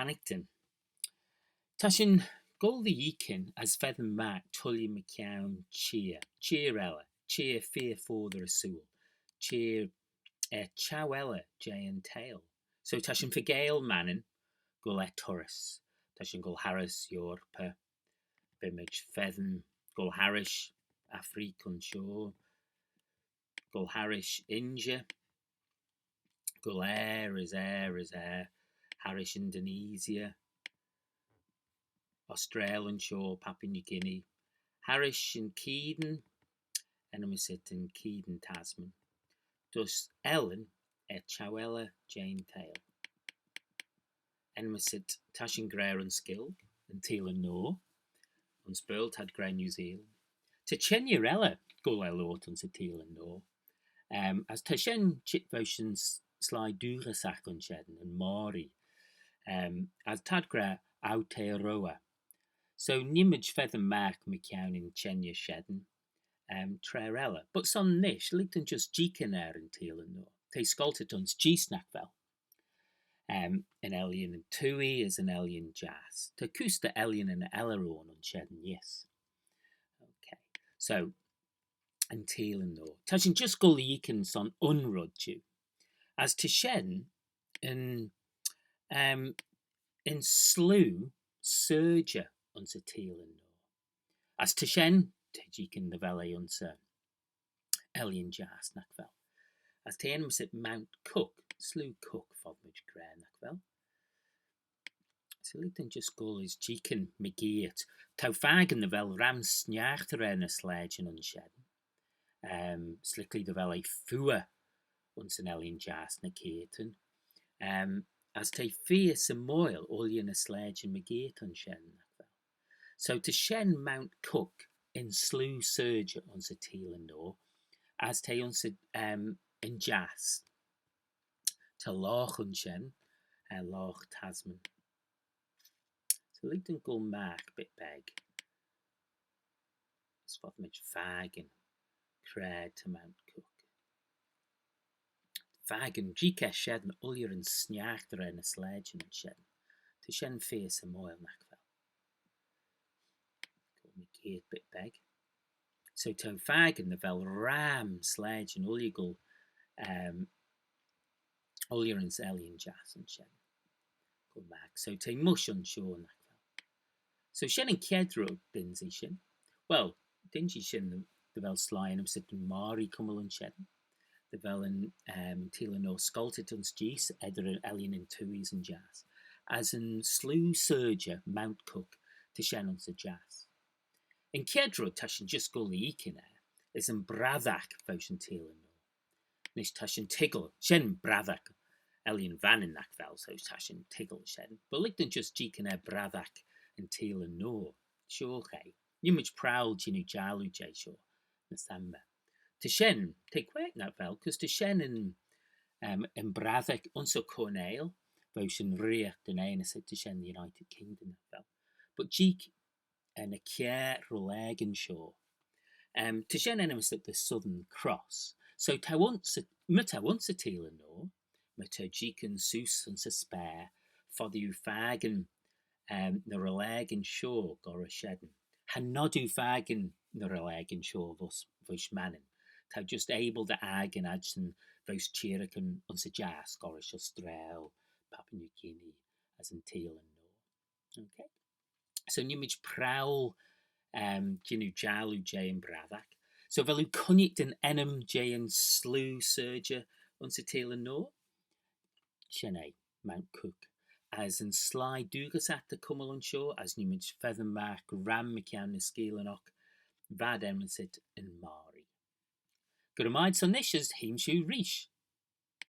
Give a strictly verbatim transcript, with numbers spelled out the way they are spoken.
Hannington. Ta shin goll dy yeeaghyn as feddyn magh tooilley mychione çheer, çheer elley, çheer feer foddey ersooyl, çheer er çheu elley jeh'n theihll. So ta shin faagail Mannin goll er turrys. Ta shin goll harrys Europa, bee mayd feddyn goll harrish Affrick ayns shoh, goll harrish Injey, goll er as er as er, harrish Indonesia, Australia ayns shoh, Papua New Guinea, harrish yn keayn, enmyssit yn keayn Tasman. Dooys ellan er çheu elley jeh'n theihll. Enmyssit, ta shin gra ayns Gaelg, yn Teelan Noa, ayns Baarle t'ad gra New Zealand. Ta çhengey elley goll er loayrt ayns y Teelan Noa. Um, as ta shen çheet voish yn s-, sleih dooghyssagh ayns shen, yn Māori. Um, as t'ad gra Aotearoa. So, nee mayd feddyn magh mychione yn çhengey shen, um, tra elley. But son nish, lhig dooin just jeeaghyn er yn Teelan Noa. T'eh scoltit ayns jees, nagh vel? Um, yn Ellan Twoaie as yn Ellan Jiass. Ta kuse dy ellanyn elley ayn ayns shen neesht. Okay. So, yn Teelan Noa. Ta shin just goll dy yeeaghyn son un red jiu. As ta shen yn, um, yn sloo syrjey ayns y Teelan Noa. As ta shen, t'eh jeeaghyn dy vel eh ayns y Ellan Jiass, nagh vel? As t'eh enmyssit Mount Cook, sloo Cook, foddmayd gra, nagh vel? So lhig dooin just goll as jeeaghyn mygeayrt. T'ou fakin dy vel ram sniaghtey er ny sleityn ayns shen. Um, s'liklee dy vel eh feayr ayns yn Ellan Jiass na keayrtyn. Um, as t'eh feer symoil ooilley ny sleityn mygeayrt ayns shen, nagh vel? So ta shen Mount Cook yn sloo syrjey ayns y Teelan Noa, as t'eh ayns y, um, yn jiass. Ta logh ayns shen, eh, logh Tasman. So lhig dooin goll magh bit beg. As foddmayd fakin cre ta Mount Cook. Fakin jeeagh er shen ooilley yn sniaghtey er ny sleityn ayns shen. Ta shen feer symoil, nagh vel? Goll mygeayrt bit beg. So t'ou fakin dy vel ram sleityn ooilley goll, um, ooilley yn Ellan Jiass ayns shen. Goll magh. So t'eh mysh ayns shoh, nagh vel? So shen yn chied red, dynsee shin. Well, dynsee shin dy vel sleih enmyssit yn Māori cummal ayns shen. Dy vel yn, um, Teelan Noa scoltit ayns jees eddyr yn Ellan Twoaie as yn Jiass. As yn sloo syrjey Mount Cook, ta shen ayns y jiass. Yn chied red ta shin just goll dy yeeaghyn er, as yn brattack voish yn Teelan Noa. Nish ta shin toiggal, shen brattack Ellan Vannin, nagh vel, so ta shin toiggal shen. But lhig dooin just jeeaghyn er brattack yn Teelan Noa. Shoh eh. Nee mayd prowal jannoo jalloo jeh shoh, ny s'aymr. Ta shen, t'eh quaagh, nagh vel, cause ta shen yn, um, yn brattack ayns y corneil, voish yn reaght, yn enmyssit ta shen United Kingdom, nagh vel? But jeeagh er ny kiare rollagyn shoh. Um, ta shen enmyssit the Southern Cross. So t'ou ayns y, my t'ou ayns y Teelan Noa, my t'ou jeeaghyn seose ayns y speyr, foddee oo fakin, um, ny rollagyn shoh goll rish shen. Cha nod oo fakin ny rollagyn shoh voish, voish Mannin. T'ou just abyl dy akin adsyn voish çheeraghyn ayns y jiass goll rish Australia, Papua New Guinea, as yn Teelan Noa. Okay. So nee mayd prowal, um, jannoo jalloo jeh'n brattack. So vel oo cooinit yn ennym jeh'n sloo syrjey ayns y Teelan Noa? Shen eh, Mount Cook. As yn sleih dooghyssagh ta cummal ayns shoh, as nee mayd feddyn magh ram mychione ny skeealyn oc, v'ad enmyssit yn Māori. Gura mie ayd son nish as heem's shiu reesht.